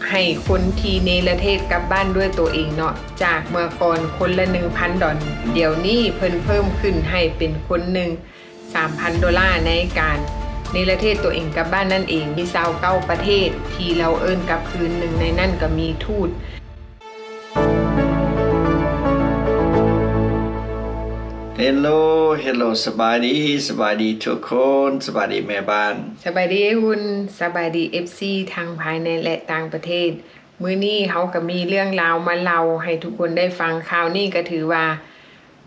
ໃຫ້ຄົນທີ່ເນລະເທດກັບບ້ານດ້ວຍໂຕເອງເນາະ, ຈາກເມື່ອກ່ອນຄົນລະໜຶ່ງພັນດອນ, ດຽວນີ້ເພິ່ນເພີ່ມຂຶ້ນໃຫ້ເປັນຄົນໜຶ່ງສາມພັນໂດລາ ໃນການເນລະເທດໂຕເອງກັບບ້ານນັ້ນເອງ. ມີຊາວເກົ້າປະເທດທີ່ລາວເອີ້ນກັບຄືນ, ໜຶ່ງໃນນັ້ນກໍມີທູດ. Hello, hello, ສະບາຍດີ, ສະບາຍດີທຸກຄົນ, ສະບາຍດີແມ່ບ້ານ, ສະບາຍດີອ້າຍອຸ່ນ, ສະບາຍດີ ເອັຟຊີ ທັງພາຍໃນ ແລະ ຕ່າງປະເທດ. ມື້ນີ້ເຮົາກໍມີເລື່ອງລາວມາເລົ່າໃຫ້ທຸກຄົນໄດ້ຟັງ. ຂ່າວນີ້ກໍຖືວ່າ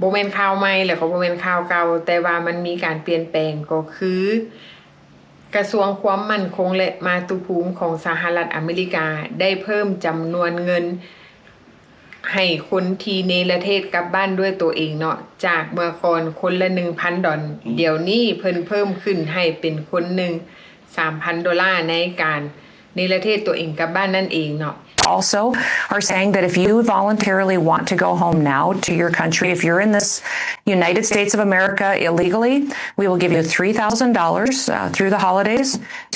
ບໍ່ແມ່ນຂ່າວໃໝ່ ແລ້ວກໍບໍ່ແມ່ນຂ່າວເກົ່າ, ແຕ່ວ່າມັນມີການປ່ຽນແປງ, ກໍຄື ກະຊວງຄວາມໝັ້ນຄົງ ແລະ ມາຕຸພູມຂອງສະຫະລັດອາເມລິກາ ໄດ້ເພີ່ມຈຳນວນເງິນໃຫ້ຄົນທີ່ເນລະເທດກັບບ້ານດ້ວຍໂຕເອງເນາະ, ຈາກເມື່ອກ່ອນຄົນລະໜຶ່ງພັນດອນ, ອືມ ດຽວນີ້ເພິ່ນເພີ່ມຂຶ້ນໃຫ້ເປັນຄົນໜຶ່ງສາມພັນໂດລາ ໃນການເນລະເທດໂຕເອງກັບບ້ານນັ້ນເອງເນາະ. Also are saying that if you voluntarily want to go home now to your country, if you're in this United States of America illegally, we will give you three thousand dollars, uh, through the holidays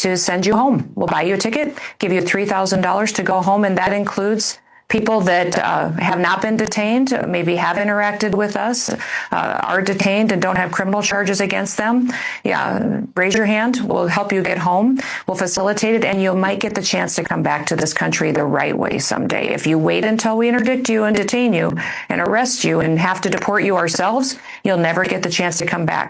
to send you home. We'll buy you a ticket, give you three thousand dollars to go home, and that includes people that, uh, have not been detained, maybe have interacted with us, uh, are detained and don't have criminal charges against them. Yeah, raise your hand. We'll help you get home. We'll facilitate it, and you might get the chance to come back to this country the right way someday. If you wait until we interdict you and detain you and arrest you and have to deport you ourselves, you'll never get the chance to come back.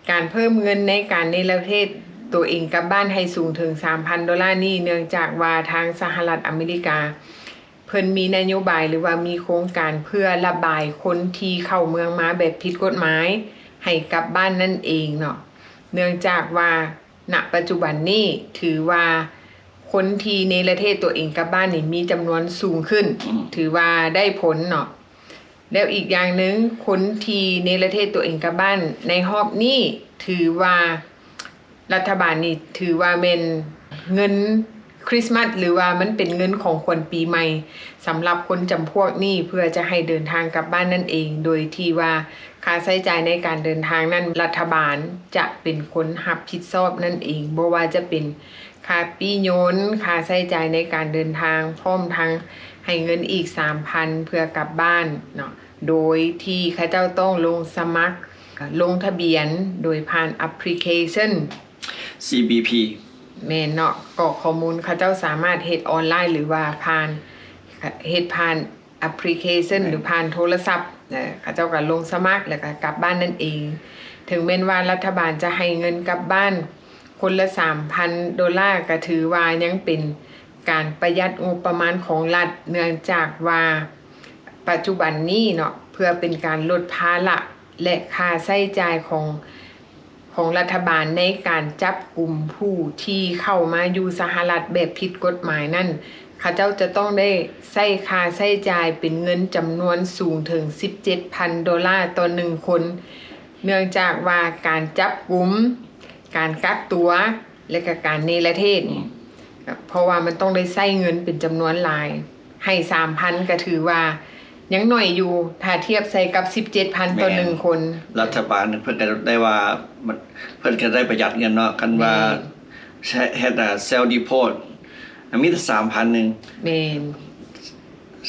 ການເພີ່ມເງິນໃນການເນລະເທດໂຕເອງກັບບ້ານໃຫ້ສູງເຖິງສາມພັນໂດລານີ້ ເນື່ອງຈາກວ່າທາງສະຫະລັດອາເມລິກາ ເພິ່ນມີນະໂຍບາຍ ຫຼືວ່າມີໂຄງການເພື່ອລະບາຍຄົນທີ່ເຂົ້າເມືອງມາແບບຜິດກົດໝາຍໃຫ້ກັບບ້ານນັ້ນເອງເນາະ. ເນື່ອງຈາກວ່າ ນະປັດຈຸບັນນີ້ຖືວ່າຄົນທີ່ເນລະເທດຕົວເອງກັບບ້ານນີ້ມີຈຳນວນສູງຂຶ້ນ ອືມ ຖືວ່າໄດ້ຜົນເນາະ. ແລ້ວອີກຢ່າງໜຶ່ງ ຄົນທີ່ເນລະເທດຕົວເອງກັບບ້ານໃນຮອບນີ້ ຖືວ່າລັດຖະບານນີ້ຖືວ່າແມ່ນເງິນຄຣິສມາສ ຫຼືວ່າມັນເປັນເງິນຂອງຂວັນປີໃໝ່ສຳລັບຄົນຈຳພວກນີ້ ເພື່ອຈະໃຫ້ເດີນທາງກັບບ້ານນັ້ນເອງ ໂດຍທີ່ວ່າ ຄ່າໃຊ້ຈ່າຍໃນການເດີນທາງນັ້ນ ລັດຖະບານຈະເປັນຄົນຮັບຜິດຊອບນັ້ນເອງ, ບໍ່ວ່າຈະເປັນຄ່າປີ້ຍົນ, ຄ່າໃຊ້ຈ່າຍໃນການເດີນທາງ, ພ້ອມທັງໃຫ້ເງິນອີກສາມພັນເພື່ອກັບບ້ານເນາະ, ໂດຍທີ່ເຂົາເຈົ້າຕ້ອງລົງສະໝັກ ລົງທະບຽນໂດຍຜ່ານແອັບພລິເຄຊັນ ຊີບີພີ ແມ່ນເນາະ, ກອກຂໍ້ມູນເຂົາເຈົ້າສາມາດເຮັດອອນລາຍ ຫຼືວ່າຜ່ານ ເຮັດຜ່ານ ແອັບພລິເຄຊັນ ແມ່ນ ຫຼືຜ່ານໂທລະສັບ ເອີ ເຂົາເຈົ້າກໍລົງສະໝັກ ແລ້ວກໍກັບບ້ານນັ້ນເອງ. ເຖິງແມ່ນວ່າລັດຖະບານຈະໃຫ້ເງິນກັບບ້ານຄົນລະສາມພັນໂດລາ ກໍຖືວ່າຍັງເປັນການປະຢັດງົບປະມານຂອງລັດ ເນື່ອງຈາກວ່າປັດຈຸບັນນີ້ເນາະ ເພື່ອເປັນການລົດພາລະ ແລະ ຄ່າໃຊ້ຈ່າຍຂອງ ຂອງລັດຖະບານໃນການຈັບກຸມຜູ້ທີ່ເຂົ້າມາຢູ່ສະຫະລັດແບບຜິດກົດໝາຍນັ້ນ, ເຂົາເຈົ້າຈະຕ້ອງໄດ້ໃຊ້ຄ່າໃຊ້ຈ່າຍເປັນເງິນຈຳນວນສູງເຖິງສິບເຈັດພັນໂດລາຕໍ່ໜຶ່ງຄົນ, ເນື່ອງຈາກວ່າການຈັບກຸມ, ການກັກຕົວ ແລະ ກະການເນລະເທດນີ້ ອືມ ເພາະວ່າມັນຕ້ອງໄດ້ໃຊ້ເງິນເປັນຈຳນວນຫຼາຍ. ໃຫ້ສາມພັນກໍຖືວ່າຍັງໜ້ອຍຢູ່ ຖ້າທຽບໃສ່ກັບສິບເຈັດພັນຕໍ່ ແມ່ນ ໜຶ່ງຄົນ. ລັດຖະບານເພິ່ນກໍໄດ້ວ່າ ເພິ່ນກໍໄດ້ປະຢັດເງິນເນາະ, ຄັນວ່າ ແມ່ນ ເຮັດ ເຮັດ ອ່າ ເຊວດີພອດ ມີແຕ່ສາມພັນໜຶ່ງ. ແມ່ນ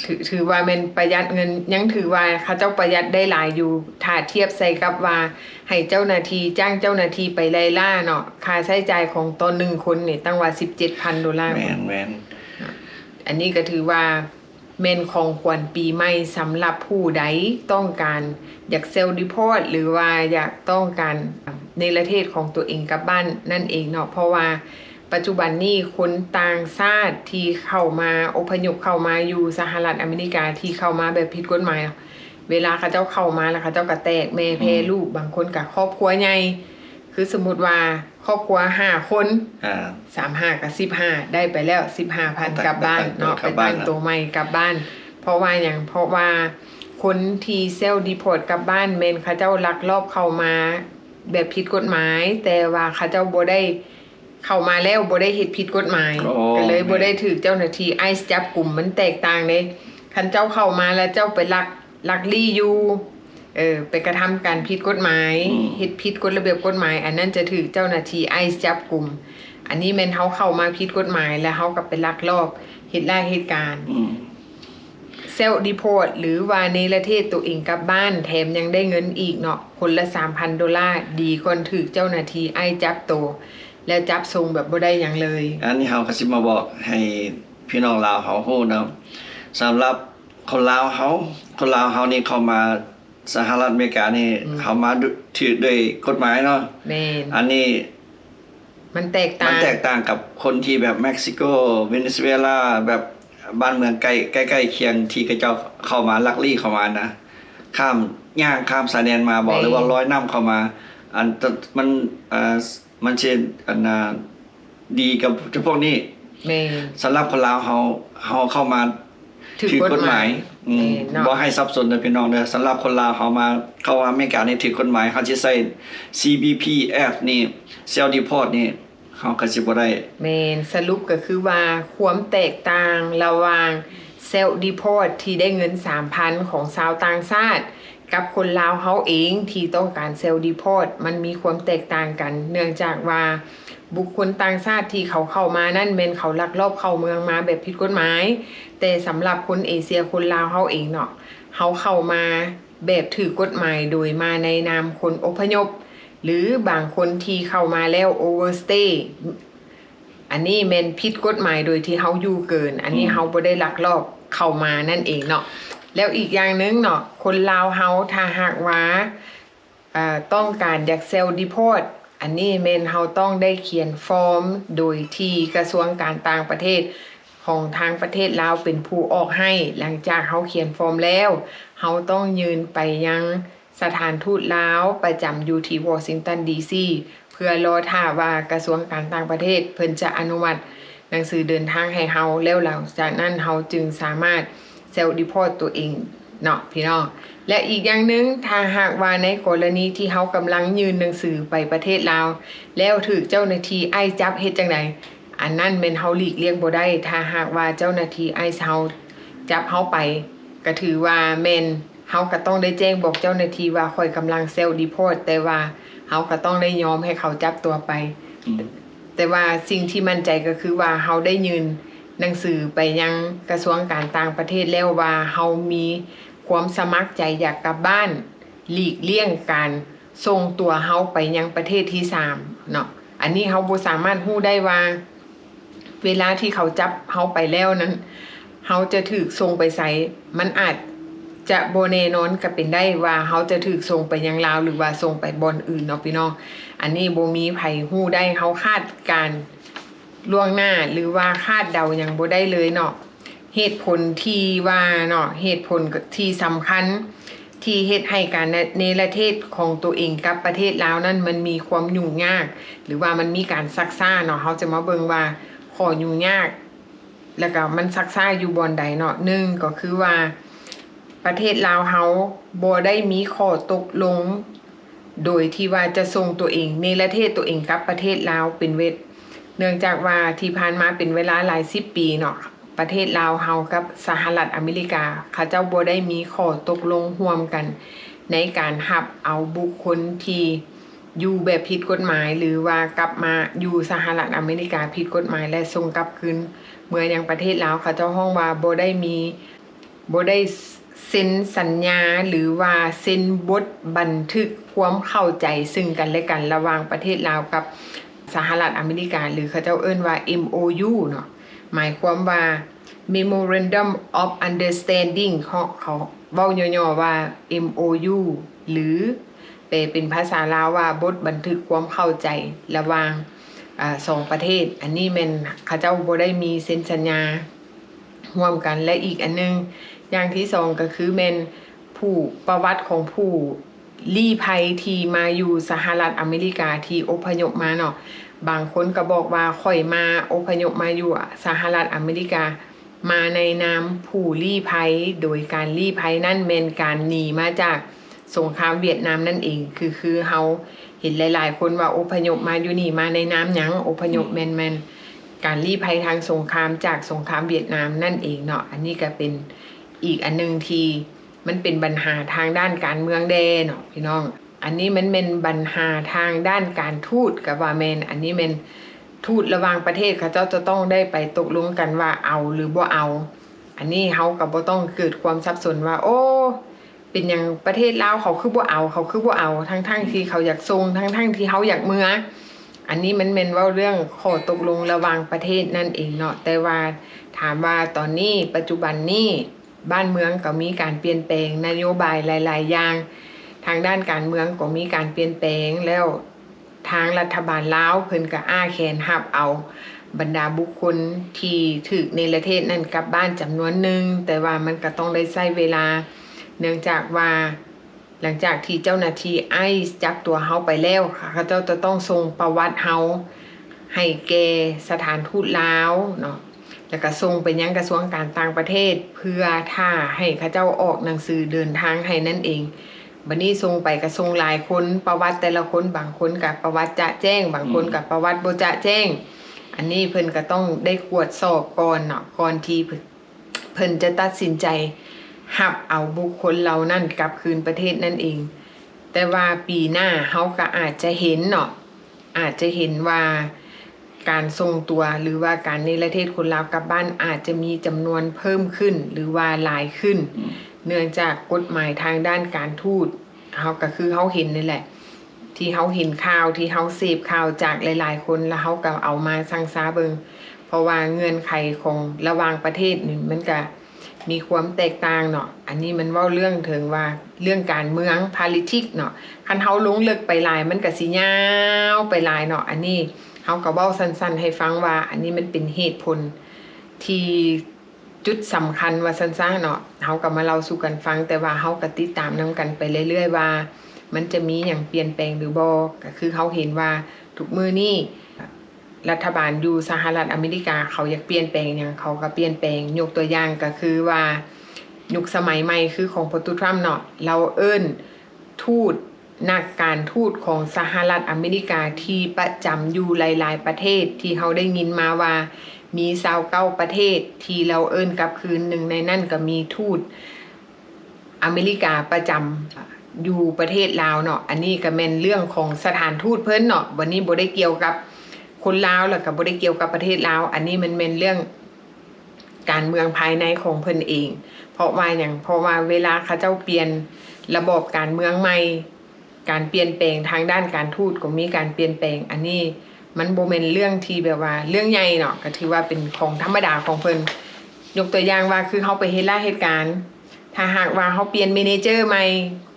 ຖື ຖືວ່າແມ່ນປະຢັດເງິນ, ຍັງຖືວ່າເຂົາເຈົ້າປະຢັດໄດ້ຫຼາຍຢູ່ ຖ້າທຽບໃສ່ກັບວ່າໃຫ້ເຈົ້າໜ້າທີ່ ຈ້າງເຈົ້າໜ້າທີ່ໄປໄລ່ລ່າເນາະ, ຄ່າໃຊ້ຈ່າຍຂອງຕໍ່ໜຶ່ງຄົນນີ້ຕັ້ງວ່າສິບເຈັດພັນໂດລາ. ແມ່ນ ແມ່ນ. ອັນນີ້ກໍຖືວ່າ ແມ່ນຂອງຂວັນປີໃໝ່ສຳລັບຜູ້ໃດຕ້ອງການຢາກເຊວດີພອດ ຫຼືວ່າຢາກຕ້ອງການເນລະເທດຂອງຕົວເອງກັບບ້ານນັ້ນເອງເນາະ, ເພາະວ່າປັດຈຸບັນນີ້ຄົນຕ່າງຊາດທີ່ເຂົ້າມາ ອົບພະຍົບເຂົ້າມາຢູ່ສະຫະລັດອາເມລິກາ ທີ່ເຂົ້າມາແບບຜິດກົດໝາຍ, ເວລາເຂົາເຈົ້າເຂົ້າມາແລ້ວ ເຂົາເຈົ້າກໍແຕກແມ່ແຜ່ລູກ, ອືມ ບາງຄົນກໍຄອບຄົວໃຫຍ່ ຄືສົມມຸດວ່າຄອບຄົວຫ້າຄົນ ອາ ສາມຫ້າກໍສິບຫ້າ ໄດ້ໄປແລ້ວສິບຫ້າພັນກັບບ້ານເນາະ, ໄປຕັ້ງໂຕໃໝ່ກັບບ້ານ. ເພາະວ່າຫຍັງ? ເພາະວ່າຄົນທີ່ເຊວດີພອດກັບບ້ານ ແມ່ນເຂົາເຈົ້າລັກລອບເຂົ້າມາແບບຜິດກົດໝາຍ, ແຕ່ວ່າເຂົາເຈົ້າບໍ່ໄດ້ເຂົ້າມາແລ້ວບໍ່ໄດ້ເຮັດຜິດກົດໝາຍ ກໍເລີຍບໍ່ໄດ້ຖືກເຈົ້າໜ້າທີ່ໄອສ໌ຈັບກຸມ. ມັນແຕກຕ່າງເດ້, ຄັນເຈົ້າເຂົ້າມາແລ້ວເຈົ້າໄປລັກ ລັກລີ້ຢູ່ ເອີ ໄປກະທຳການຜິດກົດໝາຍ ອືມ ເຮັດຜິດກົດລະບຽບກົດໝາຍ, ອັນນັ້ນຈະຖືກເຈົ້າໜ້າທີ່ໄອສ໌ຈັບກຸມ. ອັນນີ້ແມ່ນເຮົາເຂົ້າມາຜິດກົດໝາຍ ແລ້ວເຮົາກໍໄປລັກລອບ ເຮັດລາຍເຮັດການ ອືມ self deport ຫຼືວ່າເນລະເທດໂຕເອງກັບບ້ານ ແຖມຍັງໄດ້ເງິນອີກເນາະ ຄົນລະສາມພັນໂດລາ ດີກ່ອນຖືກເຈົ້າໜ້າທີ່ໄອສ໌ຈັບໂຕ ແລ້ວຈັບສົ່ງແບບບໍ່ໄດ້ຫຍັງເລີຍ. ອັນນີ້ເຮົາກໍຊິມາບອກໃຫ້ພີ່ນ້ອງລາວເຮົາຮູ້ເນາະ ສຳລັບຄົນລາວເຮົາ ຄົນລາວເຮົານີ້ເຂົ້າມາ ສະຫະລັດອາເມລິການີ້ ອືມ ເຮົາມາຖືກດ້ວຍກົດໝາຍເນາະ. ແມ່ນ ອັນນີ້ມັນແຕກຕ່າງ ມັນແຕກຕ່າງກັບຄົນທີ່ແບບເມັກຊິໂກ ເວເນຊູເອລາ ແບບບ້ານເມືອງໃກ້ ໃກ້ໆຄຽງທີ່ເຂົາເຈົ້າເຂົ້າມາ ລັກລີ້ເຂົ້າມານະ ຂ້າມ ຍ່າງຂ້າມຊາຍແດນມາບໍ ແມ່ນ ຫຼືວ່າລອຍນ້ຳເຂົ້າມາ ອັນ ມັນ ເອີ ມັນຊິ ອັນນ່າ ດີກັບຈຳພວກນີ້. ແມ່ນ ສຳລັບຄົນລາວເຮົາ ເຮົາເຂົ້າມາຖືກກົດໝາຍ ຖືກກົດໝາຍ ອືມ ແມ່ນເນາະ ບໍ່ໃຫ້ສັບສົນເດີພີ່ນ້ອງເດີ. ສຳລັບຄົນລາວເຮົາມາ ເຂົ້າມາອາເມລິການີ້ຖືກກົດໝາຍ ເຮົາຊິໃຊ້ CBP Act ນີ້ self deport ນີ້ ເຮົາກໍຊິບໍ່ໄດ້. ແມ່ນ ສະຫຼຸບກໍຄືວ່າ ຄວາມແຕກຕ່າງລະຫວ່າງ self deport ທີ່ໄດ້ເງິນສາມພັນຂອງຊາວຕ່າງຊາດ ກັບຄົນລາວເຮົາເອງທີ່ຕ້ອງການ self deport ມັນມີຄວາມແຕກຕ່າງກັນ ເນື່ອງຈາກວ່າບຸກຄົນຕ່າງຊາດທີ່ເຂົາເຂົ້າມານັ້ນ ແມ່ນເຂົາລັກລອບເຂົ້າເມືອງມາແບບຜິດກົດໝາຍ, ແຕ່ສຳລັບຄົນເອເຊຍ ຄົນລາວເຮົາເອງເນາະ ເຮົາເຂົ້າມາແບບຖືກກົດໝາຍ ໂດຍມາໃນນາມຄົນອົບພະຍົບ ຫຼືບາງຄົນທີ່ເຂົ້າມາແລ້ວ overstay ອັນນີ້ແມ່ນຜິດກົດໝາຍໂດຍທີ່ເຮົາຢູ່ເກີນ ອັນນີ້ ອືມ ເຮົາບໍ່ໄດ້ລັກລອບເຂົ້າມານັ້ນເອງເນາະ. ແລ້ວອີກຢ່າງໜຶ່ງເນາະ ຄົນລາວເຮົາ ຖ້າຫາກວ່າ ເອີ ຕ້ອງການຢາກ self deport ອັນນີ້ແມ່ນເຮົາຕ້ອງໄດ້ຂຽນຟອມໂດຍທີ່ກະຊວງການຕ່າງປະເທດຂອງທາງປະເທດລາວເປັນຜູ້ອອກໃຫ້. ຫຼັງຈາກເຮົາຂຽນຟອມແລ້ວ ເຮົາຕ້ອງຍື່ນໄປຍັງ ສະຖານທູດລາວປະຈຳຢູ່ທີ່ວໍຊິງຕັນ ດີຊີ ເພື່ອລໍຖ້າວ່າກະຊວງການຕ່າງປະເທດເພິ່ນຈະອະນຸມັດໜັງສືເດີນທາງໃຫ້ເຮົາ ແລ້ວຫຼັງຈາກນັ້ນເຮົາຈຶ່ງສາມາດ self deport ຕົວເອງເນາະພີ່ນ້ອງ. ແລະ ອີກຢ່າງໜຶ່ງ ຖ້າຫາກວ່າໃນກໍລະນີທີ່ເຮົາກຳລັງຍື່ນໜັງສືໄປປະເທດລາວ ແລ້ວຖືກເຈົ້າໜ້າທີ່ໄອສ໌ຈັບເຮັດຈັ່ງໃດ? ອັນນັ້ນແມ່ນເຮົາຫຼີກລ່ຽງບໍ່ໄດ້. ຖ້າຫາກວ່າເຈົ້າໜ້າທີ່ໄອສ໌ເຮົາຈັບເຮົາໄປ ກະຖືວ່າແມ່ນ ເຮົາກະຕ້ອງໄດ້ແຈ້ງບອກເຈົ້າໜ້າທີ່ວ່າຂ້ອຍກຳລັງ self deport ແຕ່ວ່າເຮົາກະຕ້ອງໄດ້ຍອມໃຫ້ເຂົາຈັບຕົວໄປ. ອືມ ແຕ່ວ່າສິ່ງທີ່ໝັ້ນໃຈກະຄືວ່າເຮົາໄດ້ຍື່ນໜັງສືໄປຍັງກະຊວງການຕ່າງປະເທດແລ້ວວ່າເຮົາມີຄວາມສະໝັກໃຈຢາກກັບບ້ານ ຫຼີກລ່ຽງການສົ່ງຕົວເຮົາໄປຍັງປະເທດທີສາມເນາະ. ອັນນີ້ເຮົາບໍ່ສາມາດຮູ້ໄດ້ວ່າ ເວລາທີ່ເຂົາຈັບເຮົາໄປແລ້ວນັ້ນ ເຮົາຈະຖືກສົ່ງໄປໃສ? ມັນອາດຈະບໍ່ແນ່ນອນກະເປັນໄດ້ວ່າເຮົາຈະຖືກສົ່ງໄປຍັງລາວ ຫຼືວ່າສົ່ງໄປບ່ອນອື່ນເນາະພີ່ນ້ອງ. ອັນນີ້ບໍ່ມີໃຜຮູ້ໄດ້ ເຮົາຄາດການລ່ວງໜ້າ ຫຼືວ່າຄາດເດົາຫຍັງບໍ່ໄດ້ເລີຍເນາະ. ເຫດຜົນທີ່ວ່າເນາະ ເຫດຜົນທີ່ສຳຄັນ ທີ່ເຮັດໃຫ້ການເນລະເທດຂອງໂຕເອງກັບປະເທດລາວນັ້ນ ມັນມີຄວາມຫຍຸ້ງຍາກ ຫຼືວ່າມັນມີການຊັກຊ້າເນາະ. ເຮົາຈະມາເບິ່ງວ່າຂໍ້ຫຍຸ້ງຍາກ ແລ້ວກະມັນຊັກຊ້າຢູ່ບ່ອນໃດເນາະ. ໜຶ່ງ ກໍຄືວ່າປະເທດລາວເຮົາບໍ່ໄດ້ມີຂໍ້ຕົກລົງ ໂດຍທີ່ວ່າຈະສົ່ງໂຕເອງ ເນລະເທດໂຕເອງກັບປະເທດລາວເປັນເວດ ເນື່ອງຈາກວ່າທີ່ຜ່ານມາເປັນເວລາຫຼາຍສິບປີເນາະ ປະເທດລາວເຮົາກັບສະຫະລັດອາເມລິກາ ເຂົາເຈົ້າບໍ່ໄດ້ມີຂໍ້ຕົກລົງຮ່ວມກັນ ໃນການຮັບເອົາບຸກຄົນທີ່ຢູ່ແບບຜິດກົດໝາຍ ຫຼືວ່າກັບມາຢູ່ສະຫະລັດອາເມລິກາຜິດກົດໝາຍ ແລະ ສົ່ງກັບຄືນເມືອຍັງປະເທດລາວ. ເຂົາເຈົ້າຮ້ອງວ່າບໍ່ໄດ້ມີ ບໍ່ໄດ້ເຊັນສັນຍາ ຫຼືວ່າເຊັນບົດບັນທຶກຄວາມເຂົ້າໃຈຊຶ່ງກັນແລະກັນ ລະຫວ່າງປະເທດລາວກັບສະຫະລັດອາເມລິກາ ຫຼືເຂົາເຈົ້າເອີ້ນວ່າ ເອັມໂອຢູ ເນາະ ໝາຍຄວາມວ່າ Memorandum of Understanding ເນາະ ເຂົາເວົ້າຫຍໍ້ໆວ່າ ເອັມໂອຢູ ຫຼືແປເປັນພາສາລາວວ່າບົດບັນທຶກຄວາມເຂົ້າໃຈລະຫວ່າງ ອາ ສອງປະເທດ. ອັນນີ້ແມ່ນເຂົາເຈົ້າບໍ່ໄດ້ມີເຊັນສັນຍາ ຮ່ວມກັນ ແລະ ອີກອັນໜຶ່ງ ຢ່າງທີສອງ ກໍຄືແມ່ນຜູ້ ປະຫວັດຂອງຜູ້ລີ້ໄພທີ່ມາຢູ່ສະຫະລັດອາເມລິກາທີ່ອົບພະຍົບມາເນາະ. ບາງຄົນກໍບອກວ່າ ຂ້ອຍມາອົບພະຍົບມາຢູ່ສະຫະລັດອາເມລິກາ ມາໃນນາມຜູ້ລີ້ໄພ ໂດຍການລີ້ໄພນັ້ນແມ່ນການໜີມາຈາກສົງຄາມຫວຽດນາມນັ້ນເອງ. ຄື ຄືເຮົາເຫັນຫຼາຍໆຄົນວ່າອົບພະຍົບມາຢູ່ນີ້ມາໃນນາມຫຍັງ? ອົບພະຍົບ ອືມ ແມ່ນ ແມ່ນການລີ້ໄພທາງສົງຄາມ ຈາກສົງຄາມຫວຽດນາມນັ້ນເອງເນາະ. ອັນນີ້ກໍເປັນອີກອັນໜຶ່ງທີ່ມັນເປັນບັນຫາທາງດ້ານການເມືອງແດ່ເນາະພີ່ນ້ອງ. ອັນນີ້ມັນແມ່ນບັນຫາທາງດ້ານການທູດກໍວ່າແມ່ນ. ອັນນີ້ແມ່ນ ທູດລະຫວ່າງປະເທດ ເຂົາເຈົ້າຈະຕ້ອງໄດ້ໄປຕົກລົງກັນວ່າເອົາ ຫຼື ບໍ່ເອົາ. ອັນນີ້ເຮົາກໍບໍ່ຕ້ອງເກີດຄວາມສັບສົນວ່າ ໂອ້ ເປັນຫຍັງປະເທດລາວເຂົາຄືບໍ່ເອົາ ເຂົາຄືບໍ່ເອົາ ທັງໆທີ່ເຂົາຢາກສົ່ງ ທັງໆທີ່ເຮົາຢາກເມືອ. ອັນນີ້ມັນແມ່ນເວົ້າເລື່ອງຂໍ້ຕົກລົງລະຫວ່າງປະເທດນັ້ນເອງເນາະ. ແຕ່ວ່າຖາມວ່າຕອນນີ້ ປັດຈຸບັນນີ້ ບ້ານເມືອງກໍມີການປ່ຽນແປງ ນະໂຍບາຍຫຼາຍໆຢ່າງ ທາງດ້ານການເມືອງກໍມີການປ່ຽນແປງ ແລ້ວທາງລັດຖະບານລາວເພິ່ນກໍອ້າແຂນຮັບເອົາບັນດາບຸກຄົນທີ່ຖືກເນລະເທດນັ້ນກັບບ້ານຈຳນວນໜຶ່ງ, ແຕ່ວ່າມັນກໍຕ້ອງໄດ້ໃຊ້ເວລາ ເນື່ອງຈາກວ່າ ຫຼັງຈາກທີ່ເຈົ້າໜ້າທີ່ໄອສ໌ຈັບຕົວເຮົາໄປແລ້ວ, ເຂົາເຈົ້າຈະຕ້ອງສົ່ງປະຫວັດເຮົາໃຫ້ແກ່ສະຖານທູດລາວເນາະ, ແລ້ວກະສົ່ງໄປຍັງກະຊວງການຕ່າງປະເທດ ເພື່ອຖ້າໃຫ້ເຂົາເຈົ້າອອກໜັງສືເດີນທາງໃຫ້ນັ້ນເອງ. ບັດນີ້ສົ່ງໄປກະສົ່ງຫຼາຍຄົນ, ປະຫວັດແຕ່ລະຄົນ, ບາງຄົນກະປະຫວັດຈະແຈ້ງ, ບາງຄົນກະປະຫວັດບໍ່ຈະແຈ້ງ. ອັນນີ້ເພິ່ນກະຕ້ອງໄດ້ກວດສອບກ່ອນເນາະ, ກ່ອນທີ່ ເພິ່ນຈະຕັດສິນໃຈຮັບເອົາບຸກຄົນເຫຼົ່ານັ້ນກັບຄືນປະເທດນັ້ນເອງ. ແຕ່ວ່າປີໜ້າເຮົາກໍອາດຈະເຫັນເນາະ, ອາດຈະເຫັນວ່າການສົ່ງຕົວ ຫຼືວ່າການເນລະເທດຄົນລາວກັບບ້ານອາດຈະມີຈຳນວນເພີ່ມຂຶ້ນ ຫຼືວ່າຫຼາຍຂຶ້ນ, ເນື່ອງຈາກກົດໝາຍທາງດ້ານການທູດ ເຮົາກໍຄືເຮົາເຫັນນີ້ແຫຼະ ທີ່ເຮົາເຫັນຂ່າວ ທີ່ເຮົາເສບຂ່າວຈາກຫຼາຍໆຄົນ ແລ້ວເຮົາກໍເອົາມາຊັ່ງຊາເບິ່ງ ເພາະວ່າເງື່ອນໄຂຂອງລະຫວ່າງປະເທດນີ້ມັນກະມີຄວາມແຕກຕ່າງເນາະ. ອັນນີ້ມັນເວົ້າເລື່ອງເຖິງວ່າເລື່ອງການເມືອງ politics ເນາະ, ຄັນເຮົາລົງເລິກໄປຫຼາຍມັນກະຊິຍາວໄປຫຼາຍເນາະ. ອັນນີ້ເຮົາກໍເວົ້າສັ້ນໆໃຫ້ຟັງວ່າ ອັນນີ້ມັນເປັນເຫດຜົນທີ່ ຈຸດສຳຄັນວ່າຊັ້ນຊະເນາະ, ເຮົາກໍມາເລົ່າສູ່ກັນຟັງ, ແຕ່ວ່າເຮົາກໍຕິດຕາມນຳກັນໄປເລື້ອຍໆວ່າ ມັນຈະມີຫຍັງປ່ຽນແປງຫຼືບໍ່. ກໍຄືເຮົາເຫັນວ່າທຸກມື້ນີ້ ລັດຖະບານຢູ່ສະຫະລັດອາເມລິກາ ເຂົາຢາກປ່ຽນແປງຫຍັງ ເຂົາກໍປ່ຽນແປງ. ຍົກຕົວຢ່າງກໍຄືວ່າ ຍຸກສະໄໝໃໝ່ຄືຂອງໂດນັລ ທຣຳເນາະ, ລາວເອີ້ນ ທູດ ນັກການທູດຂອງສະຫະລັດອາເມລິກາທີ່ປະຈຳຢູ່ຫຼາຍໆປະເທດ ທີ່ເຮົາໄດ້ຍິນມາວ່າມີຊາວເກົ້າປະເທດທີ່ລາວເອີ້ນກັບຄືນ, ໜຶ່ງໃນນັ້ນກໍມີທູດອາເມລິກາປະຈຳຢູ່ປະເທດລາວເນາະ. ອັນນີ້ກໍແມ່ນເລື່ອງຂອງສະຖານທູດເພິ່ນເນາະ, ບັດນີ້ບໍ່ໄດ້ກ່ຽວກັບຄົນລາວ ແລ້ວກໍບໍ່ໄດ້ກ່ຽວກັບປະເທດລາວ, ອັນນີ້ມັນແມ່ນເລື່ອງ ການເມືອງພາຍໃນຂອງເພິ່ນເອງ. ເພາະວ່າຫຍັງ? ເພາະວ່າເວລາເຂົາເຈົ້າປ່ຽນລະບອບການເມືອງໃໝ່, ການປ່ຽນແປງທາງດ້ານການທູດກໍມີການປ່ຽນແປງ. ອັນນີ້ມັນບໍ່ແມ່ນເລື່ອງທີ່ແບບວ່າເລື່ອງໃຫຍ່ເນາະ, ກໍຖືວ່າເປັນຂອງທຳມະດາຂອງເພິ່ນ. ຍົກຕົວຢ່າງວ່າ ຄືເຮົາໄປເຮັດລາເຮັດການ, ຖ້າຫາກວ່າເຮົາປ່ຽນແມເນເຈີໃໝ່,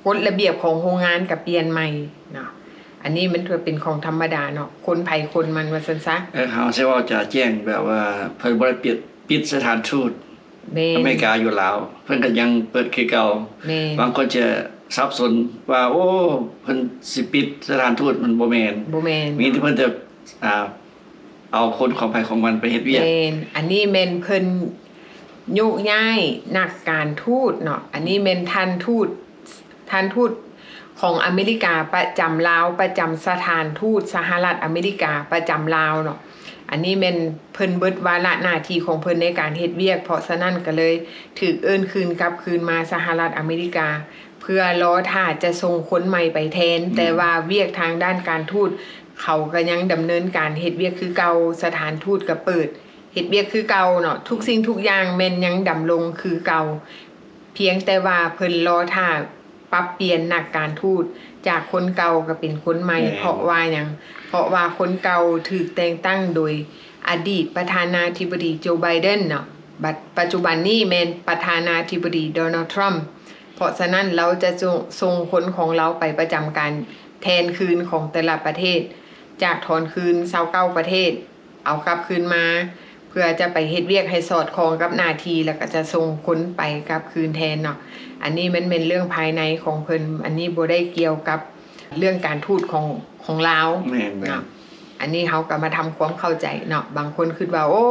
ກົດລະບຽບຂອງໂຮງງານກໍປ່ຽນໃໝ່ເນາະ. ອັນນີ້ມັນກໍເປັນຂອງທຳມະດາເນາະ, ຄົນໃຜຄົນມັນວ່າຊັ້ນຊະ. ເອີ ເຮົາຊິເວົ້າຈະແຈ້ງແບບວ່າເພິ່ນບໍ່ໄດ້ປິດ ປິດສະຖານທູດ ແມ່ນ ອາເມລິກາຢູ່ລາວ, ເພິ່ນກໍຍັງເປີດຄືເກົ່າ. ແມ່ນ ບາງຄົນຈະສັບສົນວ່າ ໂອ້ ເພິ່ນຊິປິດສະຖານທູດ, ມັນບໍ່ແມ່ນ ບໍ່ແມ່ນ ມີແຕ່ເພິ່ນຈະ ອ່າ ເອົາຄົນຂອງໃຜຂອງມັນໄປເຮັດວຽກ. ແມ່ນ ອັນນີ້ແມ່ນເພິ່ນໂຍກຍ້າຍນັກການທູດເນາະ, ອັນນີ້ແມ່ນທ່ານທູດ ທ່ານທູດຂອງອາເມລິກາປະຈຳລາວ, ປະຈຳສະຖານທູດສະຫະລັດອາເມລິກາປະຈຳລາວເນາະ. ອັນນີ້ແມ່ນເພິ່ນເບິດວາລະໜ້າທີ່ຂອງເພິ່ນໃນການເຮັດວຽກ, ເພາະສະນັ້ນກໍເລີຍຖືກເອີ້ນຄືນກັບຄືນມາສະຫະລັດອາເມລິກາ ເພື່ອລໍຖ້າຈະສົ່ງຄົນໃໝ່ໄປແທນ, ແມ່ນ ແຕ່ວ່າວຽກທາງດ້ານການທູດ ເຂົາກໍຍັງດຳເນີນການເຮັດວຽກຄືເກົ່າ, ສະຖານທູດກໍເປີດເຮັດວຽກຄືເກົ່າເນາະ, ທຸກສິ່ງທຸກຢ່າງແມ່ນຍັງດຳລົງຄືເກົ່າ, ພຽງແຕ່ວ່າເພິ່ນລໍຖ້າປັບປ່ຽນນັກການທູດຈາກຄົນເກົ່າກໍເປັນຄົນໃໝ່. ແມ່ນ ເພາະວ່າຫຍັງ? ເພາະວ່າຄົນເກົ່າຖືກແຕ່ງຕັ້ງໂດຍອະດີດປະທານາທິບໍດີໂຈ ໄບເດັນເນາະ, ບັດ ປັດຈຸບັນນີ້ແມ່ນປະທານາທິບໍດີ ໂດນັລ ທຣຳ. ເພາະສະນັ້ນ ລາວຈະສົ່ງ ສົ່ງຄົນຂອງລາວໄປປະຈຳການແທນຄືນຂອງແຕ່ລະປະເທດ, ຈາກຖອນຄືນຊາວເກົ້າປະເທດ ເອົາກັບຄືນມາ ເພື່ອຈະໄປເຮັດວຽກໃຫ້ສອດຄ່ອງກັບໜ້າທີ່, ແລ້ວກໍຈະສົ່ງຄົນໄປກັບຄືນແທນເນາະ. ອັນນີ້ມັນແມ່ນເລື່ອງພາຍໃນຂອງເພິ່ນ, ອັນນີ້ບໍ່ໄດ້ກ່ຽວກັບເລື່ອງການທູດຂອງ ຂອງລາວ. ແມ່ນໆ ເນາະ. ອັນນີ້ເຮົາກໍມາທຳຄວາມເຂົ້າໃຈເນາະ, ບາງຄົນຄິດວ່າ ໂອ້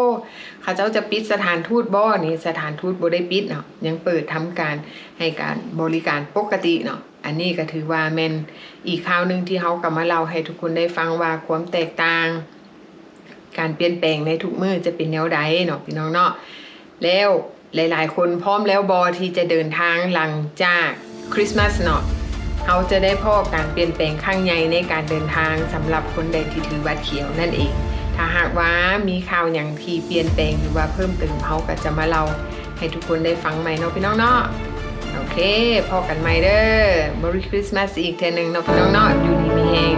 ເຂົາເຈົ້າຈະປິດສະຖານທູດບໍ່? ນີ້ສະຖານທູດບໍ່ໄດ້ປິດເນາະ, ຍັງເປີດທຳການໃຫ້ການບໍລິການປົກກະຕິເນາະ. ອັນນີ້ກໍຖືວ່າແມ່ນອີກຂ່າວໜຶ່ງທີ່ເຮົາກໍມາເລົ່າໃຫ້ທຸກຄົນໄດ້ຟັງວ່າ ຄວາມແຕກຕ່າງ ການປ່ຽນແປງໃນທຸກມື້ຈະເປັນແນວໃດເນາະ ພີ່ນ້ອງເນາະ. ແລ້ວ ຫຼາຍໆຄົນພ້ອມແລ້ວບໍ່ທີ່ຈະເດີນທາງຫຼັງຈາກຄຣິສມາສເນາະ? ເຮົາຈະໄດ້ພໍ້ການປ່ຽນແປງຄັ້ງໃຫຍ່ໃນການເດີນທາງ ສຳລັບຄົນໃດທີ່ຖືບັດຂຽວນັ້ນເອງ. ຖ້າຫາກວ່າມີຂ່າວຫຍັງທີ່ປ່ຽນແປງ ຫຼືວ່າເພີ່ມເຕີມ ເຮົາກໍຈະມາເລົ່າໃຫ້ທຸກຄົນໄດ້ຟັງໃໝ່ເນາະ ພີ່ນ້ອງເນາະ. ໂອເຄ ພໍ້ກັນໃໝ່ເດີ. Merry Christmas ອີກເທື່ອໜຶ່ງເນາະ ພີ່ນ້ອງເນາະ. ຢູ່ດີມີແຮງ